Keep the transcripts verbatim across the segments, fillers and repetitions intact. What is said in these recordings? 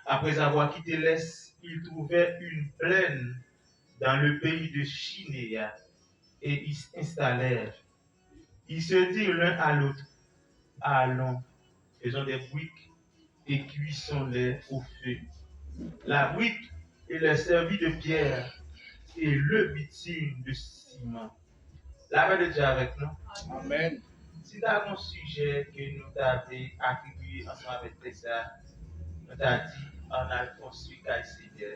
Après avoir quitté l'Est, ils trouvèrent une plaine dans le pays de Chinéa et ils s'installèrent. Ils se dirent l'un à l'autre, allons, faisons des briques et cuissons-les au feu. La brique leur servit de pierre et le bitume de ciment. Lapè de Dye avèk nou. Amèn. Si ta gon sijè ke nou ta vle atribye ansanm avèk tèks sa, nou ta di, ann al konstwi kay Senyè.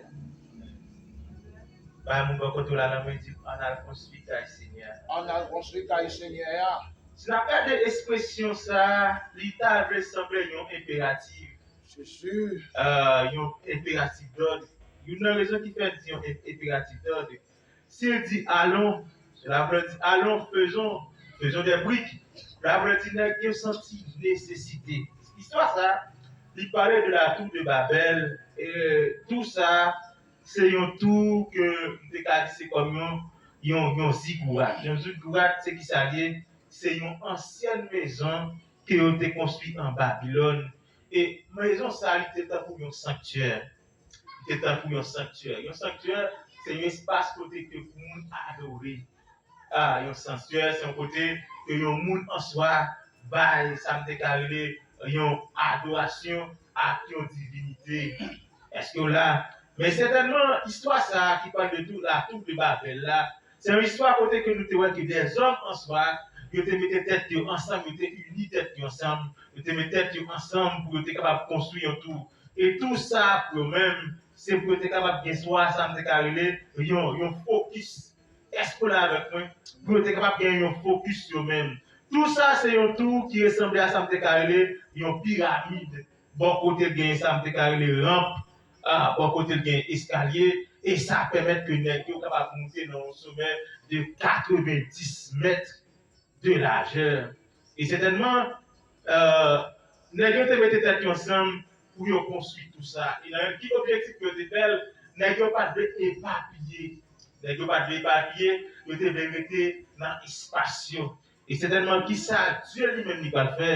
Bay moun bò kote w la, lanmou di, ann al konstwi kay Senyè. Ann al konstwi kay Senyè a. Si n ap gade ekspresyon sa, li ta vle sanble yon enperatif. Se si. Euh, yon enperatif dòd. Youn nan rezon ki fè di yon enperatif dòd, si l di alon, cela vle di alon, faisons, faisons des briques. Cela vle di nèg yo santi nesesite. Istwa sa, li pale de la tour de Babèl. E tou sa, se yon tou ke m te ka di se kòm yon, yon, yon zigourat. Yon zigourat, se ki sa l ye? Se yon ansyèn mezon ke yo te konstwi an Babilòn. E mezon sa, li te tankou yon sanktyè. Li te tankou yon sanktyè. Yon sanktyè, se yon espas kote ke pou moun adore. Ah, yon sanktyè, se yon kote ke yon moun an swa bay, sa m te ka rele, yon adorasyon ak yon divinite. Èske w la? Men sètènman, istwa sa a ki pale de tou, la tour de Babèl la, se yon istwa kote ke nou te wè ke dèzòm an swa, yo te mete tèt yo ansanm, yo te ini tèt yo ansanm, yo te mete tèt yo ansanm pou yo te kapab konstwi yon tou. E tou sa pou yo menm, se pou yo te kapab gen swa sa m te ka rele yon, yon fokis. Èske w la avèk mwen? Pou yo te kapab gen yon fokis yo menm. Tou sa se yon tou ki resanble a sa m te ka rele yon piramid. Bò kote l genyen sa m te ka rele ranp, ah, bò kote l genyen eskalye, e sa pèmèt ke nèg yo kapab moute nan yon somè de katrevendis mèt de lajè. E sètènman, euh, nèg yo te mete tèt yo ansanm pou yo konstwi tou sa. E nan ki objektif yo te fè l? Nèg yo pa t vle epapiye. Nèg yo pa t vle epapiye, yo te vle rete nan espas yo. E sètènman, ki sa Dye li menm li pral fè?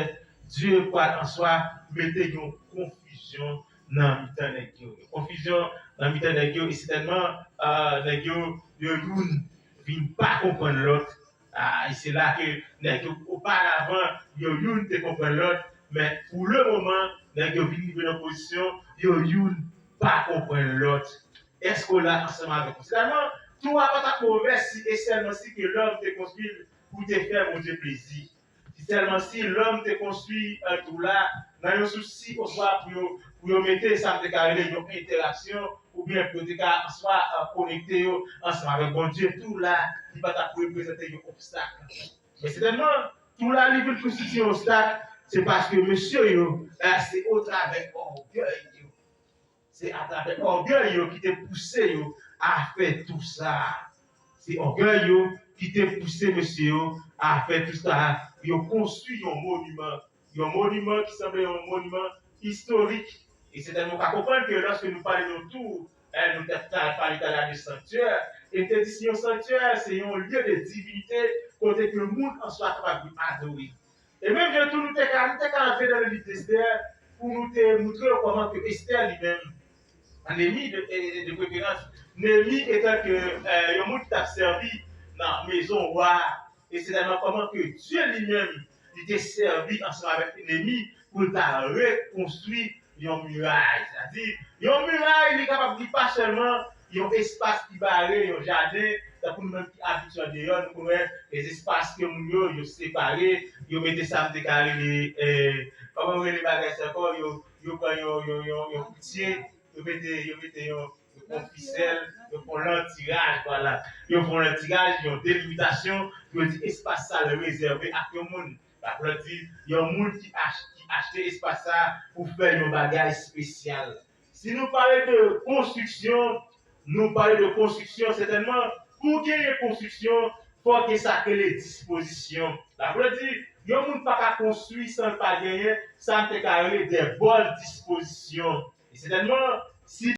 Dye pral an swa mete yon konfizyon nan mitan nèg yo. Yon konfizyon nan mitan nèg yo, e sètènman, ah, nèg yo, yo youn vin pa konprann lòt. Ah, e se la ke nèg yo, oparavan, yo youn te konprann lòt, men pou le moman, nèg yo vin rive nan pozisyon, yo youn pa konprann lòt. Èske w la ansanm avèk mwen? Finalman, tou a pa t ap movè si e sèlman si ke lòm te konstwi l pou te fè Bondye plezi. Si sèlman si lòm te konstwi, eh, tou la, nan yon sousi oswa pou yo, pou yo mete sa m te ka rele yon entèraksyon, oubyen pou yo te ka answa, eh, konekte yo ansanm avèk Bondye, tou la, li pa t ap reprezante yon obstak. Men sètènman, tou la, li vin konstitye yon obstak, se paske mesye yo, eh, se otravè ògèy yo. Se atravè ògèy yo ki te pouse yo a fè tou sa. Se ògèy yo ki te pouse mesye yo a fè tou sa. Yo konstwi yon moniman. Yon moniman ki sanble yon moniman istorik. E sètènman, w ka konprann ke lòske nou pale de yon tou, eh, nou te pale talè de sanktyè, e te di se yon sanktyè, se yon lye de divinite, kote ke moun an swa kapab vin adore. E menm jan tou, nou te ka, nou te ka antre nan liv Estè pou nou te montre yo kòman ke Estè li menm, Nemi de, de, de preferans, Nemi etan ke, eh, yon moun ki t ap sèvi nan mezon wa, e se tèlman kòman ke Dye li menm, li te sèvi ansanm avèk Nemi pou l ta rekonstwi yon miray. Sètadi, yon miray, li kapab, li pa sèlman yon espas ki bare, yon jaden, tankou nou menm ki abitye andeyò, nou konnen, e espas ke moun yo, yo separe, yo mete sa m te ka rele, eh, kòman yo rele bagay sa ankò, yo, yo pran yon, yon, yon, yon koutye, yo mete, yo mete yon, yo pran yon fisèl, yo fè yon lantiraj, vwala. Yo fè yon lantiraj, yon delimitasyon, pou yo di espas sa a rezève ak yon moun. Sa vle di, yon moun ki ach-, ki achte espas sa a pou fè yon bagay espesyal. Si nou pale de konstriksyon, nou pale de konstriksyon, sètènman, pou genyen konstriksyon, fòk gen sa k rele dispozisyon. Sa vle di, yon moun pa ka konstwi san l pa genyen sa n te ka rele de bòn dispozisyon. E sètènman, si